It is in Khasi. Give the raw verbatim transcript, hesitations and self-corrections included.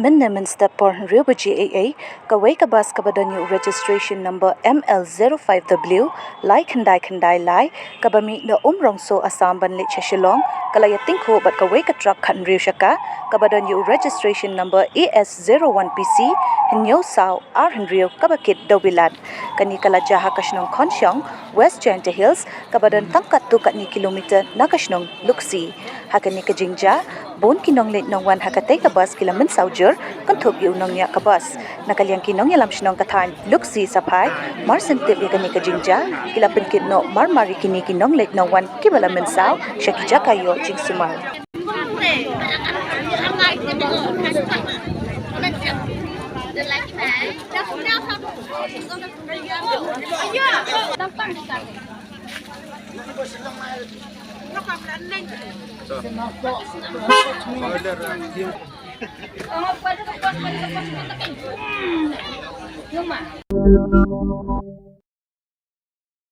Mynne mynstep por hynriew baje eiei, kawei ka bus kaba don ïa u registration number M L zero five W lai khyndai khyndai lai, kaba mih na Umrangso Assam ban leit sha Shillong, ka la ïatyngkhuh bad kawei ka truck khathynriew shaka, kaba don ïa u registration number A S zero one P C hynñiew saw ar hynriew, kaba kit da u Bilat. Kane ka la jia ha ka shnong Khonshong, West Jaintia Hills, kaba don tang katto katne kilometer na ka shnong Luksi. Ha kane ka jingjia, bun ki nongleit nongwan ha katei ka bus ki la mynsaw jur, kynthup ïa u nongñiah ka bus. Na ka liang ki nongïalam shnong ka thaiñ Luksi Saphai, mar shen tip ïa kane ka jingjia, ki la pynkit noh mar mar ïa kine ki nongleit nongwan kiba la mynsaw sha ki jaka ïoh jingsumar.